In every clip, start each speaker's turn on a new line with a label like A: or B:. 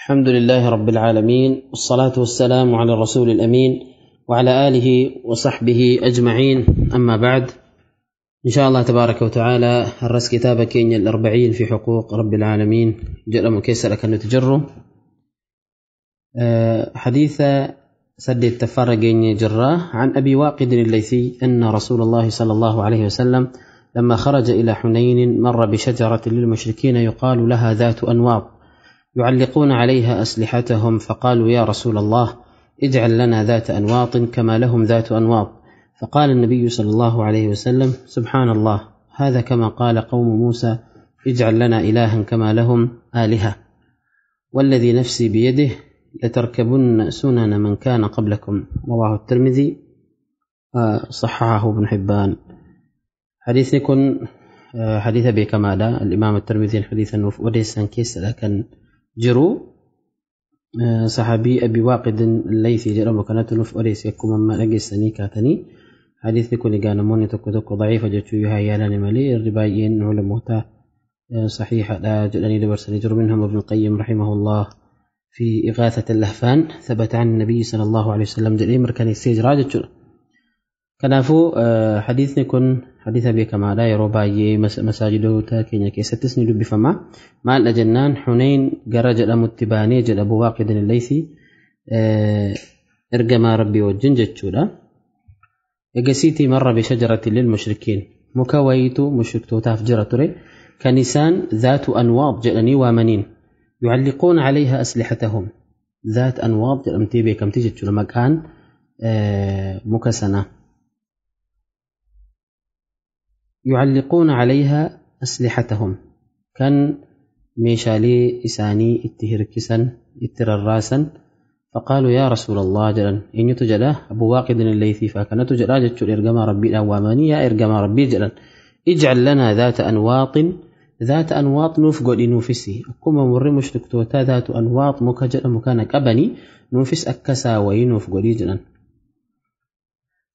A: الحمد لله رب العالمين، والصلاة والسلام على الرسول الأمين وعلى آله وصحبه أجمعين، أما بعد. إن شاء الله تبارك وتعالى هرس كتاب كينيا الأربعين في حقوق رب العالمين جل مكيسر كان تجره حديث سد التفرق جراه عن أبي واقد الليثي أن رسول الله صلى الله عليه وسلم لما خرج إلى حنين مر بشجرة للمشركين يقال لها ذات أنواط يعلقون عليها أسلحتهم، فقالوا: يا رسول الله، اجعل لنا ذات أنواط كما لهم ذات أنواط. فقال النبي صلى الله عليه وسلم: سبحان الله، هذا كما قال قوم موسى: اجعل لنا إلها كما لهم آلهة. والذي نفسي بيده لتركبن سنن من كان قبلكم. رواه الترمذي، صححه ابن حبان. حديث يكون حديث بكمالة الإمام الترمذي حديثا وديسا كيس، لكن جرو صحابي أبي واقد الليثي جرم كانت نف وديس يكون ما لقيسني كاتني. حديث يكون قال موني تكو تكو ضعيفة جتشو يالا مالي الربايين علموتا صحيحة لا جلني دبرسني جر. منهم ابن القيم رحمه الله في إغاثة اللهفان ثبت عن النبي صلى الله عليه وسلم جري مركني سيجرا جتشو. Kanaafuu hadiisni kun hadiisa beekamaadha. Yeroo baay'ee masaajidoota keenya keessattis ni dubbifama. Maal jennaan, Hunayn gara jedhamutti baanee jedha Abu Waaqid al-Laythi ergamaa Rabbii wajjin jechuudha. Egasiitii marra bishajaratin lilmushrikiin, muka wayiitu mushriktootaaf jira ture kan isaan zaatu anwaad jedhanii waamaniin, yucalliquuna calayha aslihatahum. Zaat anwaad jedhamtee beekamti jechuudha maqaan muka sanaa. يعلقون عليها أسلحتهم، كان ميشالي إساني اتهركسا اترراسا. فقالوا: يا رسول الله، جلا إن يتجلا أبو واقد الليثي فكان تجلا جتشو إرجما ربي الأواماني يا إرجما ربي جلا اجعل لنا ذات أنواط. ذات أنواط نوف قد نوفسي أكما مر مشرك توتا ذات أنواط مكجل مكانك أبني نوفس أكسا وينوف قد جلا.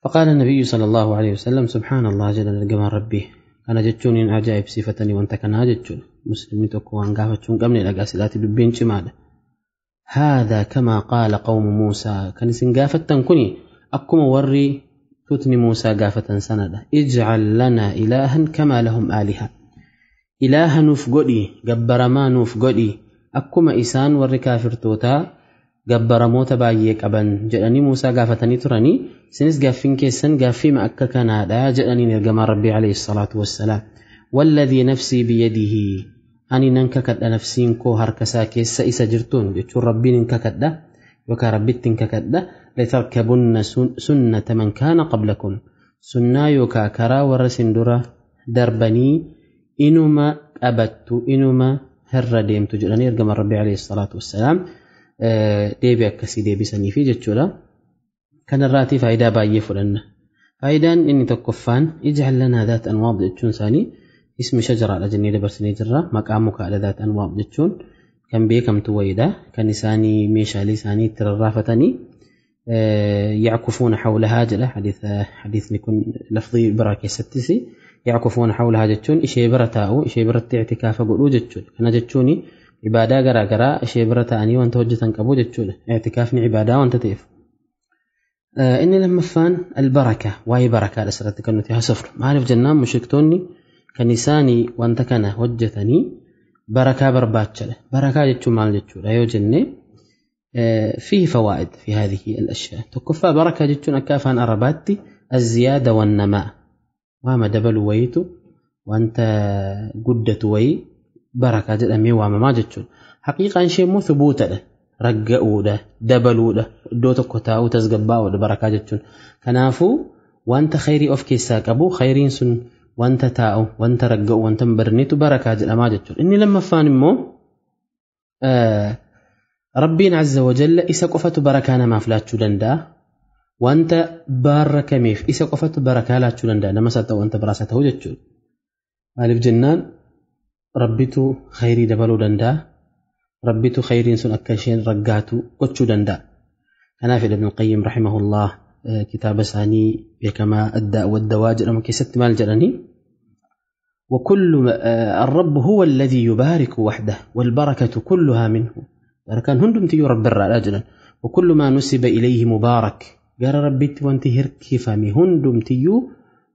A: فقال النبي صلى الله عليه وسلم: سبحان الله، جل الجمال ربي أنا جتشون عجائب صفتني وانت كان جتشون مسلمي تكو عن قافتشون قمني لقاسلات دبين شمالة. هذا كما قال قوم موسى، كان سنقافة تنكني أكما وري تتني موسى قافة سندة: اجعل لنا إلها كما لهم آلهة. إلها نفقدي جبر ما نفقدي أكما إسان وري كافر توتا gabbaramoota baay'ee qaban jedhanii Muusaa gaafatanii turanii, isinis gaaffiin keessan gaaffii akka kanaadha jedhaniin ergamaa Rabbii alayhi salaatu wassalaam. Walladhii nafsii biyadihi, ani nan kakadha nafsiin koo harkasaa keessa isa jirtuun jechuun Rabbiin hin kakadha yookaan Rabbitti hin kakadha, latarkabunna sunnata man kaana qablakum, sunnaa yookaan karaa warra isin dura darbanii inuma qabattu inuma hirra deemtu jedhanii ergamaa Rabbii alayhi salaatu wassalaam deebii akkasii deebisanii fi jechuudha. Kanarraatii faayidaa baay'ee fudhanna. Faayidaan inni tokkoffaan ij'al lanaa dhaat anwaad jechuun isaanii ismi shajaraadha jennee dabarsinee jirra. Maqaa mukaadha dhaat anwaad jechuun kan beekamtu wayiidha. Kan isaanii meeshaalee isaanii itti rarraafatanii yackufuuna hawlahaa jedha. Hadiisni kun lafdii biraa keessattis yackufuuna hawlahaa jechuun ishee bira taa'u, ishee biratti i'tikaafa godhuu jechuudha. Kana jechuun ibaadaa garaa garaa ishee bira ta'anii wanta hojjetan qabu jechuudha. I'tikaafni ibaadaa wanta ta'eef. Inni lammaffaan albaraka, waa'ee barakaadha asirratti kan nuti haasofnu. Maaliif jennaan mushriktoonni kan isaanii wanta kana hojjetanii barakaa barbaachadha. Barakaa jechuun maal jechuudha yoo jenne, فيه فوائد في هذه الأشياء. tokkoffaa barakaa jechuun akka afaan Arabaatti الزيادة والنماء، waama dabalu wayitu wanta guddatu wayii barakaa jedhamee waamamaa jechuudha. Haqiiqaan ishee immoo thubuutadha, ragga'uudha, dabaluudha, iddoo tokko taa'uu, tasgabbaa'uudha barakaa jechuun. Kanaafuu wanta khayrii of keessaa qabu, khayriin sun wanta taa'u, wanta ragga'u, wanta hin badnetu barakaa jedhamaa jechuudha. Inni lammaffaan immoo Rabbiin azza wa jalla isa qofatu barakaa namaaf laachuu danda'a. Wanta baarakameef isa qofatu barakaa laachuu danda'a. Namas haa ta'u wanta biraas haa ta'u jechuudha. Maaliif jennaan Rabbitu khayrii dabaluu danda'a. Rabbitu khayriin sun akka isheen raggaatu gochuu danda'a. Kanaaf Ibn Qayyim rahimahullah kitaaba isaanii beekamaa Addaa Waddawaa jedhamu keessatti maal jedhanii? وكل الرب هو الذي يبارك وحده والبركة كلها منه. Barakaan hundumtiyyuu Rabbi irraadha jedhan. وكل ما نسب إليه مبارك. Gara Rabbitti wanti hirkifame hundumtiyyuu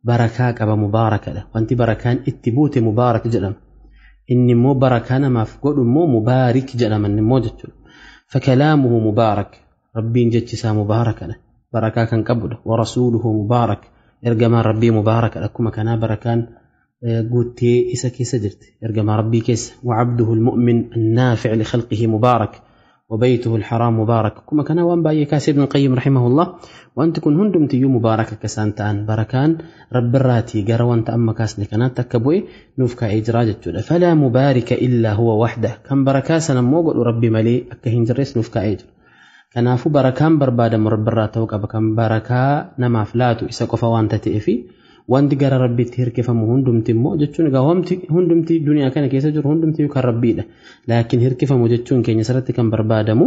A: barakaa qaba, mubaarakadha. Wanti barakaan itti buute mubaarak jedhama. Inni immoo barakaa namaaf godhu immoo mubaarik jedhama inni immoo jechuudha. فكلامه مبارك. Rabbiin jechi isaa mubaarakadha. Barakaa kan qabudha. ورسوله مبارك. Ergamaan Rabbii mubaarakadha. Akkuma kanaa barakaan guuttee isa keessa jirti. Ergamaa Rabbii keessa. وعبده المؤمن النافع لخلقه مبارك. وبيته الحرام مبارك. Akkuma kanaa waan baay'ee kaasee Ibn Qayyim رحمه الله wanti kun hundumtiyyuu mubaaraka akka isaan ta'an barakaan Rabbirraatii gara wanta amma kaasne kanaatti akka bu'e nuuf kaa'ee jira jechuudha. فلا مبارك إلا هو وحده. Kan barakaa sana immoo godhu Rabbi malee akka hin jirres nuuf kaa'ee jira. Kanaafuu barakaan barbaadamu Rabbirraa ta'uu qaba. Kan barakaa namaaf laatu isa qofa waanta ta'eefi wanti gara Rabbiitti hirkifamu hundumti immoo jechuun egaa hundumti duniyaa kana keessa jiru hundumti kan Rabbiidha. Laakiin hirkifamu jechuun keenya asirratti kan barbaadamu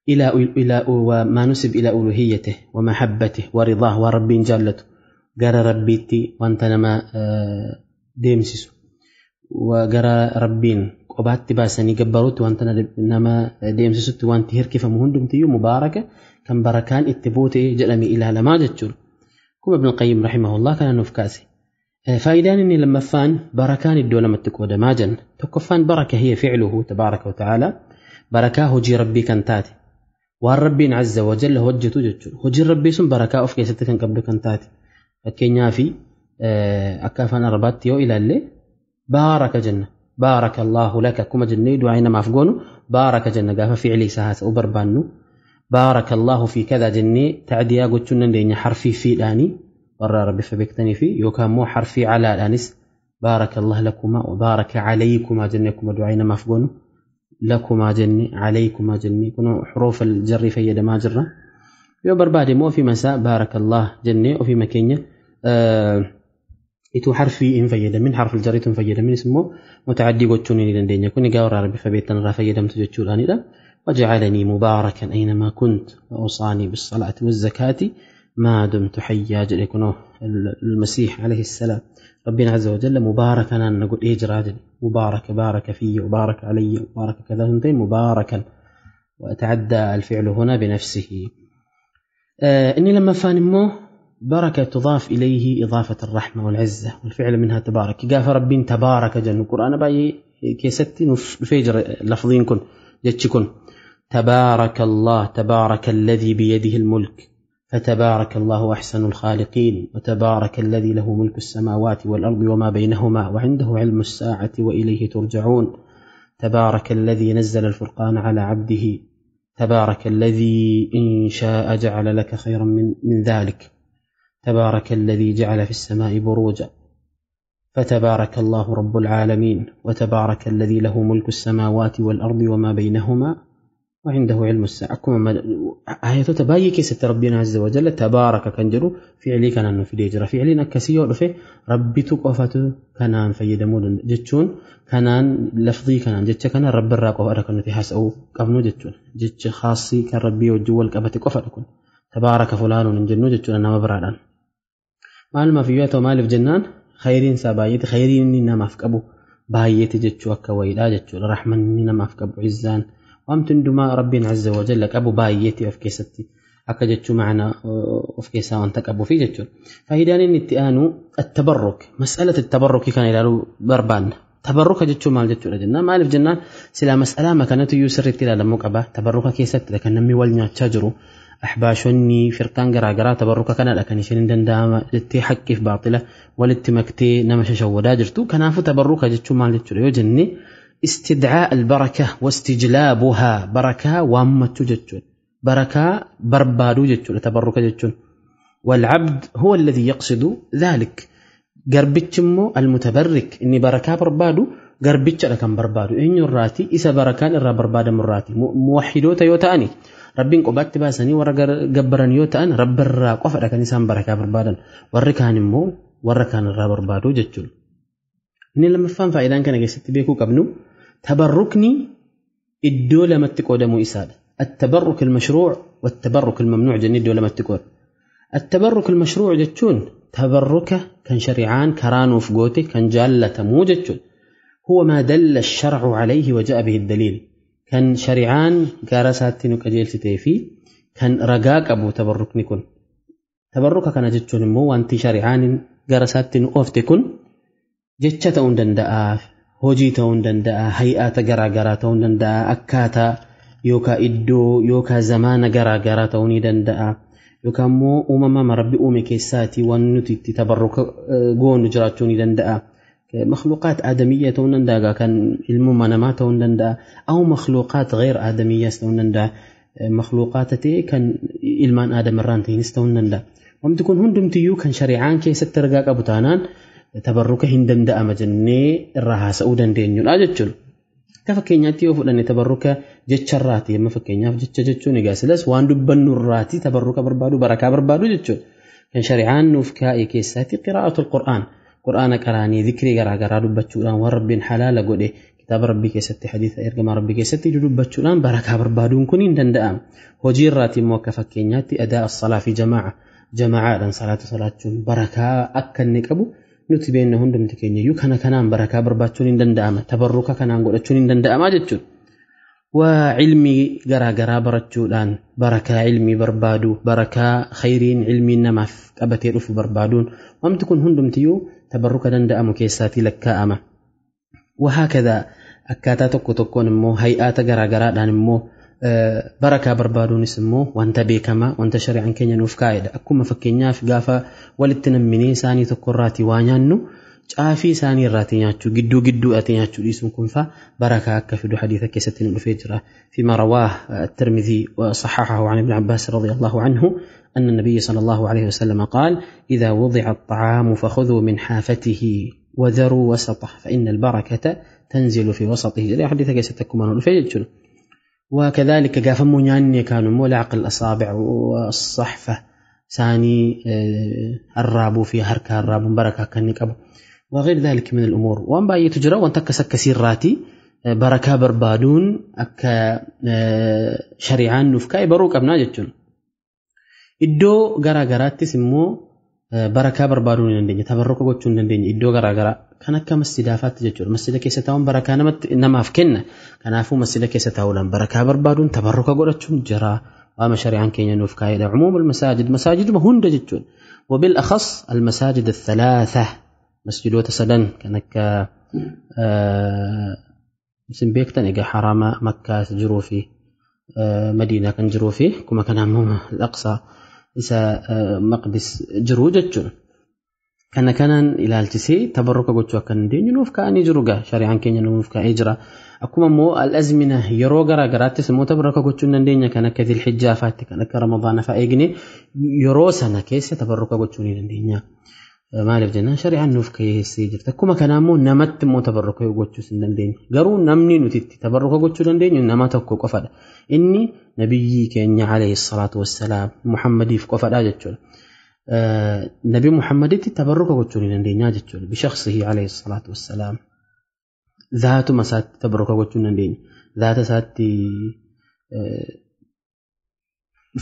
A: إلى ما نسب إلى ألوهيته ومحبته ورضاه وربين جالته gara Rabbiitti wanta nama deemsisu gara Rabbiin qobaatti baasanii gabbaruutti wanta nama deemsisutti wanti hirkifamu hundumtiyyuu mubaaraka kan barakaan itti buute jedhame ilaalamaa jechuudha. Kuma Ibn Qayyim رحمه الله kana nuuf kaase. Faayidaan inni lammaffaan barakaan iddoo lamatti qoodamaa jenna. Tokkoffaan بركة هي فعله تبارك وتعالى. Barakaa hojii Rabbii kan taate. Waan Rabbiin عز وجل hojjetu jechuudha. Hojiin Rabbii sun barakaa of keessatti kan qabdu kan taate. Fakkeenyaaf akka afaan Arabaatti yoo ilaalle بارك jenna. بارك الله لك akkuma jennee du'aa namaaf goonu بارك jenna gaafa fi'ilii isaa haasa'uu barbaannu. بارك الله في كذا jennee ta'diyaa gochuu dandeenya harfii fiidhaanii warra Rabbi beektanii fi yookaan immoo harfii calaadhaanis بارك الله لكما وبارك عليكما jennee akkuma du'aa namaaf goonu لكما jennee عليكما jennee kun حروف الجر fayyadamaa jirra. Yoo barbaade immoo ofii masaa بارك الله jennee ofii keenya ituu harfii hin fayyadamin حرف الجر hin fayyadaminis immoo muta'addii gochuu ni dandeenya. Kun egaa warra Rabbi beektan irraa fayyadamtu jechuudhaanidha. وجعلني مباركا أينما كنت وأوصاني بالصلاة والزكاة ما دمت حيا jedhe kunoo المسيح عليه السلام. ربنا عز وجل مباركا نقول إيه جراجل مبارك بارك في وبارك علي وبارك كذا هنتين مباركا وأتعدى الفعل هنا بنفسه. إني لما فانمو بركة تضاف إليه إضافة الرحمة والعزة والفعل منها تبارك. Gaafa Rabbiin تبارك jennu القرآن baay'ee keessatti فيجر لفظين كن جتش تبارك الله تبارك الذي بيده الملك فتبارك الله أحسن الخالقين وتبارك الذي له ملك السماوات والأرض وما بينهما وعنده علم الساعة وإليه ترجعون تبارك الذي نزل الفرقان على عبده تبارك الذي إن شاء جعل لك خيرا من ذلك تبارك الذي جعل في السماء بروجا فتبارك الله رب العالمين وتبارك الذي له ملك السماوات والأرض وما بينهما وعنده علم الساعة. Akkuma aayatoota baay'ee keessatti Rabbiin عز وجل تبارك kan jedhu fi'ilii kanaan nu fidee jira. Fi'iliin akkasii yoo dhufe Rabbitu qofatu kanaan fayyadamuu danda'a jechuun kanaan lafdii kanaan jecha kana Rabbirraa qofadha kan nuti haasa'uu qabnu jechuudha. Jecha khaasii kan Rabbii wajjin wal qabate qofadha kun. تبارك فلان hin jennu jechuudha nama biraadhaan. Maalumaaf iyyuu haa ta'u maaliif jennaan khayriin isaa baay'eeti khayriin inni namaaf qabu baay'eeti jechuu akka wayiidha jechuudha. Rahmanni namaaf qabu izzaan wanti hundumaa Rabbiin عز وجل qabu baay'eeti of keessatti akka jechuu macna of keessaa wanta qabuufi jechuudha. Faayidaan inni itti aanu التبرك. مسألة التبرك kan ilaaluu barbaanna. Tabarruka jechuun maal jechuudha jennaan maaliif jennaan silaa mas'alaa kanatu iyyuu sirriitti ilaalamuu qaba. Tabarruka keessatti kan namni wal nyaachaa jiru ahbaashonni firqaan garaagaraa tabarruka kanadha kan isheen hin danda'ama jettee haqqiif baaxila walitti maktee nama shashawwadaa jirtu. Kanaafuu tabarruka jechuun maal jechuudha yoo jenne استدعاء البركة واستجلابها بركة waammachuu jechuun بركة barbaaduu jechuun تبرك jechuun والعبد هو الذي يقصد ذلك garbichi immoo المتبرك inni barakaa barbaadu garbichadha kan barbaadu eenyurraati isa barakaan irraa barbaadamu irraati muwaxidoota yoo ta'ani Rabbiin qobaatti baasanii warra gabbaran yoo ta'an Rabbirraa qofadha kan isaan barakaa barbaadan warri kaan immoo warra kaan irraa barbaadu jechuudha. Inni lammaffaan faayidaan kana keessatti beekuu qabnu tabarrukni iddoo lamatti qoodamuu isaadha. التبرك المشروع والتبرك الممنوع jennee iddoo lamatti qooda. التبرك المشروع jechuun tabarruka kan shari'aan karaa nuuf goote kan jaallatamuu jechuudha. هو ما دل الشرع عليه وجاء به الدليل. Kan shari'aan gara isaatti nu qajeelchitee fi kan ragaa qabu tabarrukni kun. Tabarruka kana jechuun immoo wanti shari'aan gara isaatti nu oofte kun jecha ta'uu danda'a, hojii ta'uu danda'a, hay'aata garaagaraa ta'uu danda'a, akkaataa yookaan iddoo yookaan zamaana garaagaraa ta'uu ni danda'a. Yookaan immoo uumama rabbi uume keessaatii waan nuti itti tabarruka goonu jiraachuu ni danda'a. مخلوقات آدمية ta'uu danda'a kan ilmuma namaa ta'uu danda'a أو مخلوقات غير آدمية ta'uu danda'a مخلوقات ta'e kan ilmaan aadamarraan ta'inis ta'uu danda'a. Wanti kun hundumtiyyuu kan shari'aan keessatti ragaa qabu taanaan tabarruka hin danda'ama jennee irraa haasa'uu dandeenyudha jechuudha. Akka fakkeenyaatti yoo fudhanne tabarruka jecharraati. Amma fakkeenyaaf jecha jechuun egaa silas waan dubbannurraati tabarruka barbaadu barakaa barbaadu jechuudha. Kan shari'aan nuuf kaa'e keessaatti qiraa'atul Qur'aan. Qur'aana qaraanii zikrii garaagaraa dubbachuudhaan waan rabbiin halaala godhe kitaaba rabbii keessatti hadiisa ergamaa rabbii keessatti dubbachuudhaan barakaa barbaaduun kun hin danda'amu. Hojii irraati immoo akka fakkeenyaatti adaa as-salaa fi jamaa'a. Jama'aadhaan salaata salaachuun barakaa akka inni qabu nuti beekna hundumti keenya iyyuu kana kanaan barakaa barbaachuun hin danda'ama. Tabarruka kanaan godhachuun hin danda'ama jechuudha. Waa ilmii garaagaraa barachuudhaan barakaa ilmii barbaadu, barakaa khayriin ilmiin namaaf qabatee dhufu barbaaduun wanti kun hundumtiyyuu tabarruka danda'amu keessaatii lakkaa'ama. Wahaakadha akkaataa tokko tokkoon immoo hay'aata garaagaraadhaan immoo barakaa barbaaduunis immoo wanta beekamaa wanta shari'aan keenya nuuf kaa'edha. Akkuma fakkeenyaaf gaafa walitti namminee isaanii tokkorraatii waa nyaannu caafii isaanii irraatii nyaachuu gidduu gidduudhaatii nyaachuu dhiisuun kun faa barakaa akka fidu hadiisa keessatti nu dhufee jira. فيما رواه الترمذي وصححه عن ابن عباس رضي الله عنه أن النبي صلى الله عليه وسلم قال إذا وضع الطعام فخذوا من حافته وذروا وسطه فإن البركة تنزل في وسطه. حديث كيستكم أنه وكذلك قافمو نياني كانوا ملعق الأصابع والصحفة ثاني الرابو في هركة الرابو بركة كنك أبو وغير ذلك من الأمور. وأن بأي تجرى وأن تكسك كسيراتي بركة بربادون أكا شريعان نفكاي بروك أبنا جتون إدو غرا غراتي سمو بركة بربادون نندني تبرك gochuun dandeenya iddoo garaagaraa kan akka masjidaafaatti jechuudha. Masjida keessa taa'uun barakaa namaaf kenna. Kanaafuu masjida keessa taa'uudhaan barakaa barbaaduun tabarruka godhachuun jira. Waama shari'aan keenya nuuf kaa'edha. Umuumul masaajid masaajiduma hunda jechuudha. وبالأخص المساجد الثلاثة مسجدوتا sadan kan akka isin beektan egaa harama Makkaa jiruu fi Madiinaa kan jiruu fi akkuma kana immoo Al-Aqsaa isa Maqdis jiruu jechuudha. Kana kanaan ilaalchisee tabarruka gochuu akka dandeenyu nuuf kaa'anii jiru gaa shari'aan keenya nuuf kaa'ee jira. Akkuma immoo al-azmina yeroo garaa garaattis immoo tabarruka gochuu hin dandeenya kan akka Zilhijjaa fa'aatti kan akka Ramadaana fa'a eegne yeroo sana keessa tabarruka gochuu ni dandeenya. Maaliif jennaan shari'aan nuuf keessee jirti. Akkuma kanaa immoo namatti immoo tabarruka gochuus hin dandeenya. Garuu namni nuti itti tabarruka gochuu dandeenyu nama tokko qofadha. Inni nabiyyii keenya alayhi salaatu wassalaam Muhammadiif qofadha jechuudha. Nabi Muhammaditti tabarruka gochuu ni dandeenya jechuudha. Bishakhsihi alayhi salaatu wassalaam. Zaatuma isaatti tabarruka gochuu ni dandeenya. Zaata isaatti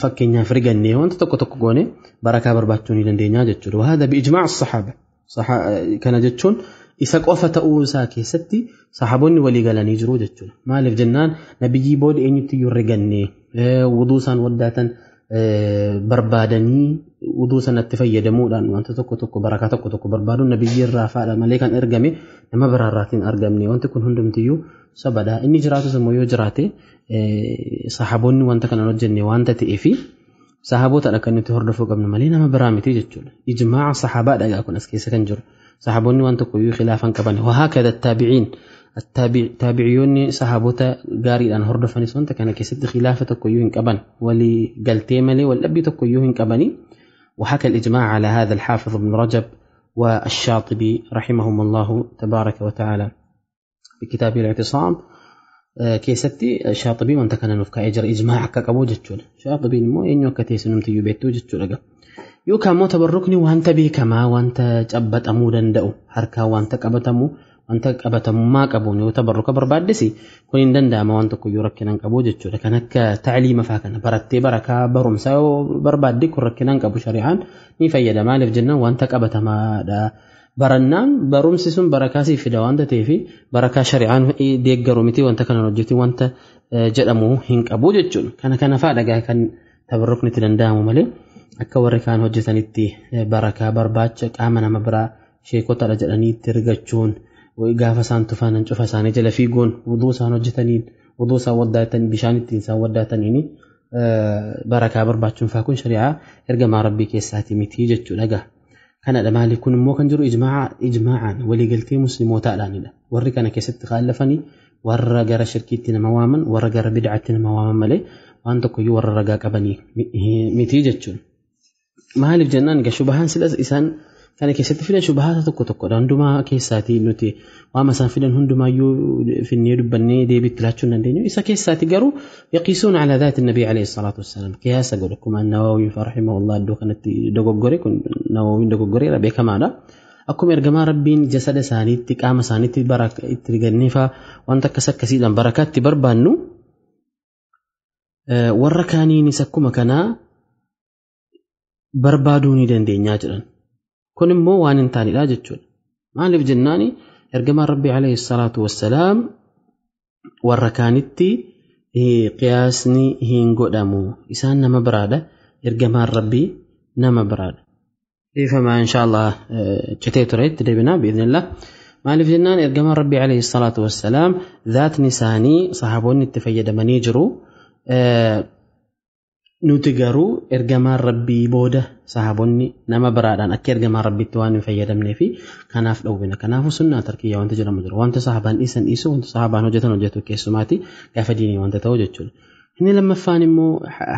A: fakkeenyaaf rigannee wanta tokko tokko goone barakaa barbaachuu ni dandeenya jechuudha. وهذا بإجماع الصحابة. Kana jechuun isa qofa ta'uu isaa keessatti sahaabonni walii galanii jiru jechuudha. Maaliif jennaan nabiyyii booda eenyutti iyyuu rigannee wuduu isaan waddaatan barbaadanii wuduu sanatti fayyadamuudhaan wanta tokko tokko barakaa tokko tokko barbaaduun nabiyyii irraa faadha malee kan ergame nama biraarraatiin argamne wanti kun hundumtiyyuu sabadha. Inni jiraatus immoo yoo jiraate sahaabonni wanta kana hojjenne wanta ta'eefi sahaabotadha kan nuti hordofuu qabnu malee nama biraa miti jechuudha. Ijmaa'a sahaabaadha kun as keessa kan jiru. Sahaabonni waan tokko iyyuu khilaafan qaban. Wahaakadha taabi'iin. Taabiciyoonni sahaabota gaariidhaan hordofanis wanta kana keessatti khilaafa tokko iyyuu hin qaban. Walii galtee malee wal dhabbii tokko iyyuu hin qabani. وحكى الإجماع على هذا الحافظ ابن رجب والشاطبي رحمهم الله تبارك وتعالى بكتابه الاعتصام keessatti Shaaxibii wanta kana nuuf kaa'ee jira ijmaa akka qabu jechuudha. Shaaxibiin immoo eenyu akka ta'e sinumtiyyuu beektuu jechuudha. Yookaan immoo tabarrukni wanta beekamaa wanta cabbaxamuu danda'u harkaan wanta qabatamu wanta qabatamummaa qabu yoo tabarruka barbaaddes kun hin danda'ama waan tokko iyyuu rakkina hin qabu jechuudha. Kan akka tacliima fa'aa kana barattee barakaa barumsaa yoo barbaadde kun rakkina hin qabu shari'aan ni fayyada. Maaliif jennaan wanta qabatamaadha. Barannaan barumsi sun barakaa siif fida wanta ta'eef barakaa shari'aan deeggaru miti wanta kana hojjetu wanta jedhamu hin qabu jechuudha. Kana kana fa'aa dhagaa kan tabarrukni itti danda'amu malee akka warri kaan hojjetanitti barakaa barbaacha qaama nama biraa sheekotadha jedhanii itti rigachuun gaafa isaan tufan cufa isaanii jala fiiguun wuduu isaan hojjetaniin wuduu isaan waddaatan bishaan ittiin isaan waddaataniin barakaa barbaachuun fa'aa kun shari'aa ergamaa rabbii keessaati miti jechuudha gaa. Kanadha maali kun immoo kan jiru ijmaa'aan waliigaltee muslimootaadhaanidha. Warri kana keessatti kaallafanii warra gara shirkiitti nama waaman warra gara bid'aatti nama waaman malee waan tokkoyyuu warra ragaa qabanii miti jechuudha. Maaliif jennaan egaa shubahaan sila isaan kana keessatti fidan shubahaata tokko tokkodha. Hundumaa keessaatii nuti waama isaan fidan hundumaayyuu finnee dubbannee deebiitti laachuu hin dandeenyu. Isa keessaati garuu yaqiisuun alaa dhaati nabii alayhi salaatu wassalaam qiyaasa godhu. Akkuma Nawawiin rahimahullah iddoo kanatti dogoggore kun Nawawiin dogoggoreera beekamaadha. Akkuma ergamaa rabbiin jasada isaaniitti qaama isaaniitti itti rigannee fa'aa wanta akkas akkasiidhaan barakaatti barbaannu warra kaaniinis akkuma kanaa barbaaduu ni dandeenyaa jedhan. Kun immoo waan hin taanedha jechuudha. Maaliif jennaani ergamaan rabbii alayhi salaatu wassalaam warra kaanitti qiyaasni hin godhamu. Isaan nama biraadha. Ergamaan rabbii nama biraadha. Dhiifama inshaallah citee ture itti deebinaa biiznillah. Maaliif jennaan ergamaan rabbii alayhi salaatu wassalaam zaatni isaanii sahaboonni itti fayyadamanii jiru. Nuti garuu ergamaan rabbii booda sahaboonni nama biraadhaan akka ergamaan rabbiitti waan hin fayyadamnee fi kanaaf dhowwina. Kanaafuu sunnaa tarkiyyaa wanta jedhamu jira. Wanta sahabaan dhiisan dhiisu, wanta sahabaan hojjetan hojjetu keessumaati gaafa diinii wanta ta'u jechuudha. Inni lammaffaan immoo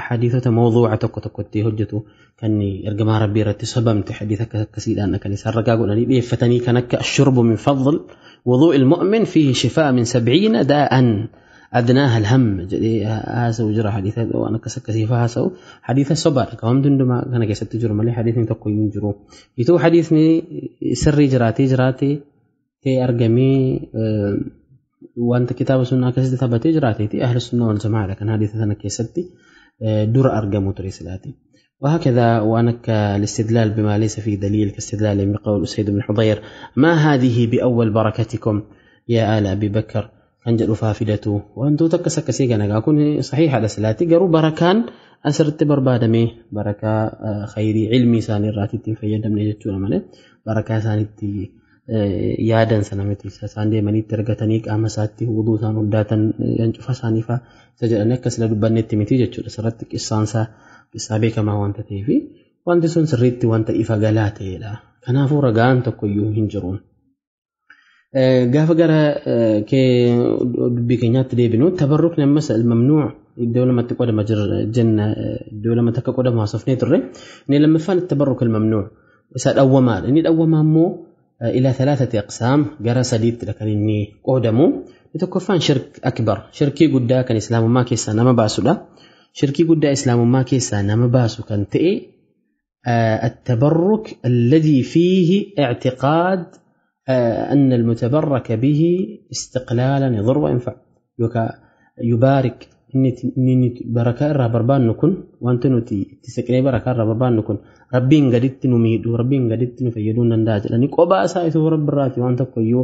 A: hadiisota mawduuca tokko tokkotti hojjetu kan ergamaa rabbii irratti sobamte hadiisa akkasiidhaan kan isaan ragaa godhanii dhiyeeffatanii kan akka ashurbu min fadl wuduu'i al-mu'min fiihi shifaa min 70 daa'an أدناها الهم هاسو جرى حديثة وأنا كسكسيفة هاسو حديثة صبر كهم دندما كان كيست تجر ملي حديث تقوي ينجرو يتو حديثني سري جراتي جراتي تي أرجمي وأنت كتاب السنة كيست ثبتي جراتي تي أهل السنة والجماعة لكن حديثة أنا كيستي در أرجمو تريسلاتي. وهكذا وأنك الاستدلال بما ليس فيه دليل كاستدلال بقول أسيد بن حضير ما هذه بأول بركتكم يا آل أبي بكر kan jedhu faa fidatu wantoota akkas akkasii kana egaa kun sahihaadha silaati garuu barakaan asirratti barbaadame barakaa khayrii ilmii isaanii irraati ittiin fayyadamne jechuudha malee barakaa isaaniitti yaadan sana miti isaan deemanii itti argatanii qaama isaatti wuduu isaan hoddaatan cufa isaanii faa isa jedhanii akka sila dubbannetti miti jechuudha sirratti qissaansaa qissaa beekamaa wanta ta'eefi wanti sun sirriitti wanta ifa galaa ta'edha. Kanaafuu ragaan tokkoyyuu hin jiru. Gaafa gara dubbii keenyaatti deebinu tabarrukni ammas mamnuu iddoo lamatti qodama jenna iddoo lamatti akka qodamu haasofnee turre. Inni lammaffaan tabarruk mamnuu isa dhawwamaadha. Inni dhawwamaa immoo ila thalathati aqsaam gara sadiittidha kan inni qoodamu. Inni tokkoffaan shirk akbar shirkii guddaa kan islaamummaa keessaa nama baasudha. Shirkii guddaa islaamummaa keessaa nama baasu kan ta'e التبرك الذي فيه اعتقاد أن المتبرك به استقلالا يضر وينفع يبارك إني بركة الربربان نكون وأنت نتي تسكني بركة الربربان نكون ربين قدرت نميد وربين قدرت نفيدون ننداج لأنك أبا سايته رب الراتي وأنت كيو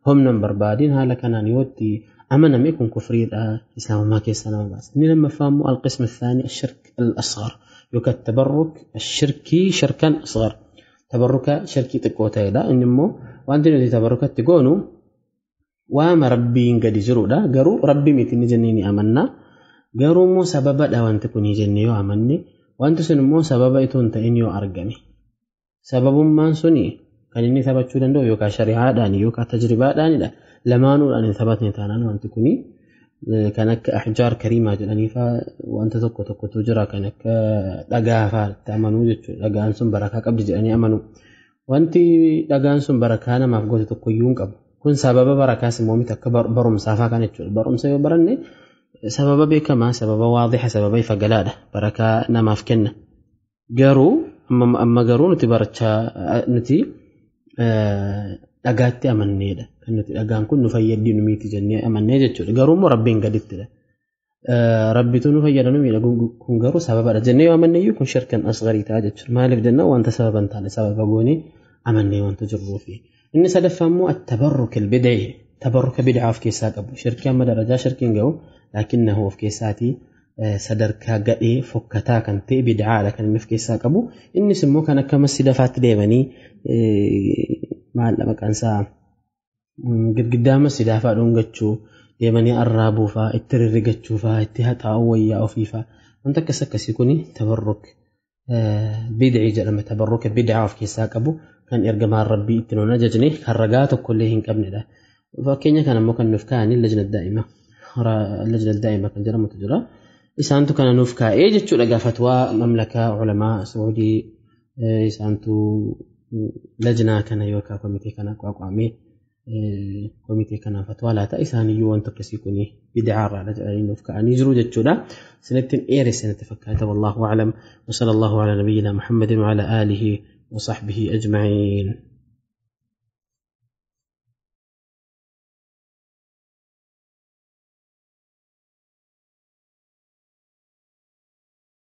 A: هم نمبر بعدين هذا كان يوتي أمنا ما يكون كفري الإسلام ما كيسنا بس إني لما فهموا القسم الثاني الشرك الأصغر يوكا التبرك الشركي شركا أصغر تبرك شركي تقوتا إذا إنمو وأنت نتي تبرك تقونو وما ربي قد جرو دا قرو ربي ميتني جنيني أمنا قرو مو سبب دا وأنت كوني جنيو أمني وأنت سنمو سبب إتون تإنيو أرقمي سبب ما سني كان إني ثبت شو دندو يوكا شريعة داني يوكا تجربة داني دا لمانو أن ثبتني تانان وأنت كوني كانك أحجار كريمة جلاني فا وأنت تكو تكو تجرى كانك دقا تأمنو جتشو دقا أنسون بركة قبل جلاني أمنو وأنت دقا أنسون بركة أنا ما فقوت تكو يون قبل كن سبب بركة سمومي تكبر برم سافا كانت شو برم سيو برني سبب بك ما سبب واضح سبب فقلادة بركة نما فكنا قرو أما قرو نتي بركة نتي dhagaatti amanneedha. Kan nuti dhagaan kun nu fayyaddi nu miti jennee amannee jechuudha. Garuu immoo rabbiin gadittidha. Rabbitu nu fayyada nu miidha kun garuu sababadha jennee yoo amanne iyyuu kun shirkan asgarii ta'a jechuudha. Maaliif jennaan wanta sababa hin taane sababa goonee Amannee wanta jirruufi. Inni sadaffaa immoo attabarruk albid'i, tabarruka bid'aa of keessaa qabu. Shirkii amma darajaa shirkiin ga'u, laakinnahu of keessaatii sadarkaa gadhee fokkataa kan ta'e bid'aadha kan inni of keessaa qabu. Innis immoo kan akka masjida faatti deemanii, maal maqaan isaa, girgiddaa masjidaa fa'aa dhungachuu, deemanii arraabuu fa'aa, itti rirrigachuu fa'aa, itti haxaa'uu wayyaa ofii fa'aa, wanta akkas akkasii kuni tabarruk bid'ii jedhama. Tabarruka bid'aa of keessaa qabu kan ergamaan rabbii itti nuun ajajne, kan ragaa tokkollee hin qabnedha. Fakkeenya kana immoo kan nuuf kaa'anii lajna daa'ima, lajna daa'ima kan jedhamutu jira. Isaantu kana nuuf kaa'ee jechuudha. Gaafatwaa mamlakaa ulamaa Saudii isaantu lajnaa kana yookaan komitee kana qaqaamee komitee kana fatwaa laata. Isaaniyyuu wanta akkasii kun bid'aarraadha jedhanii nuuf kaa'anii jiru jechuudha. Isinittiin dheeresse natti fakkaata. Wallaahu aclam, wa sallallahu ala nabiyyina Muhammadin wa ala aalihi wa sahbihi ajma'iin.